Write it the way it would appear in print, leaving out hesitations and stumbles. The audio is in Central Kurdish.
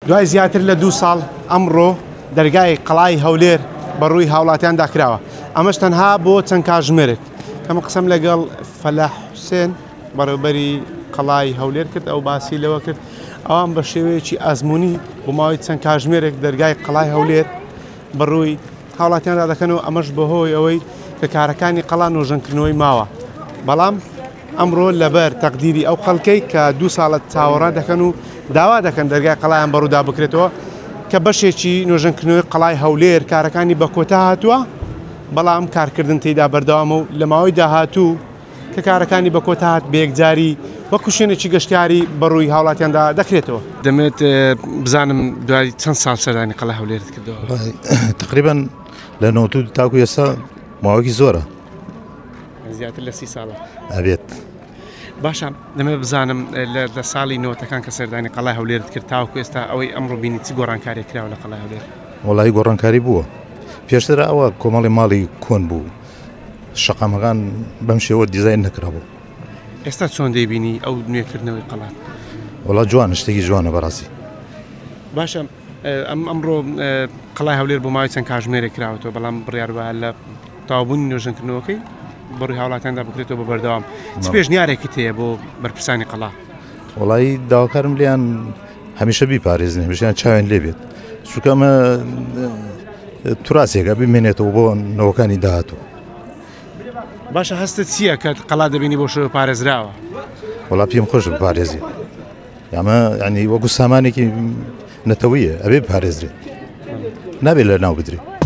دوای زیاتر لە دوو ساڵ ئەمڕۆ دەرگای قەڵای هەولێر بە ڕووی هاوڵاتیاندا کراوە، ئەمەش تەنها بۆ چەند کاژمێرێک. کەمە قسەم لەگەڵ فەلاح حوسێن بەڕێوبەری قەڵای هەولێر کرد، ئەو باسی لەوە کرد ئەوان بە شێوەیەکی ئەزمموونی بۆ ماوەی چەند کاژمێرێک دەرگای قەڵای هەولێر بە ڕووی هاوڵاتیاندا دەکەن و ئەمەش بەهۆی ئەوەی کە کارەکانی قەڵا نۆژەنکردنەوەی ماوە، بەڵام ئەمڕۆ لەبەر تەقدیری ئەو خەڵکەی کە دوو ساڵە چاوەڕان دەکەن و داوا دەکەن دەرگای قەڵایان بەڕوودا بکرێتەوە کە بەشێکی نۆژەنکردنەوەی قەڵای هەولێر کارەکانی بە کۆتا هاتووە، بەڵام کارکردن تێیدا بەردەوامە و لە ماوەی داهاتوو کە کارەکانی بە کۆتا هات بە یەکجاری وەکو شوێنێکی گەشتیاری بەڕووی هاوڵاتیاندا دەکرێتەوە. دەمێت بزانم دوای چەند ساڵ سەردانی قەڵای هەولێرت کردەوە؟ تقریبا لە 92 تاکو ئێستا ماوەیەکی زۆرە. زیاتر لە سی ساڵە ئەبێت. باشە دەمەوێت بزانم لە ساڵی نۆتەکان کە سەردانی قەڵای هەولێرت کرد تاوەکو ئێستا ئەوەی ئەمڕۆ بینی چ گۆڕانکاریەک کراوە لە قەڵای هەولێر؟ وەڵی گۆڕانکاری بووە پێشتر ئەوە کۆمەڵی ماڵی کۆن بوو شەقامەکان بەم شێوە دیزین نەکرابوو. ئێستا چۆن دەیبینی ئەو نوێکردنەوەی قەڵات؟ وەڵا جوانە شتێکی جوانە بەڕاستی. باشە ئەم ئەمڕۆ قەڵای هەولێر بۆ ماوەی چەند کاژمێرێک کراوەتەوە بەڵام بڕیار وایە لە تەواوبوونی نۆژەنکردنەوەکەی بەڕووی هاوڵاتیاندا بکرێتەوە بە بەردەوام چ پێشنیارێکت هەیە بۆ بەرپرسانی قەڵا؟ وەڵایی داواکارم لێیان هەمیشە بیپارێزن هەمیشیان چاوێن لێ بێت چونکە ئەمە توراسێکە بمێنێتەوە بۆ نەوەکانی داهاتوو. باشە هەستت چییە کە قەڵا دەبینی بۆ شێوە پارێزراوە؟ وەڵا پێم خۆش بپارێزی ئەمە ینی وەکو سامانێکی نەتەوەیە ئەبێ پارێزرێت نابێت لە ناو بدرێت.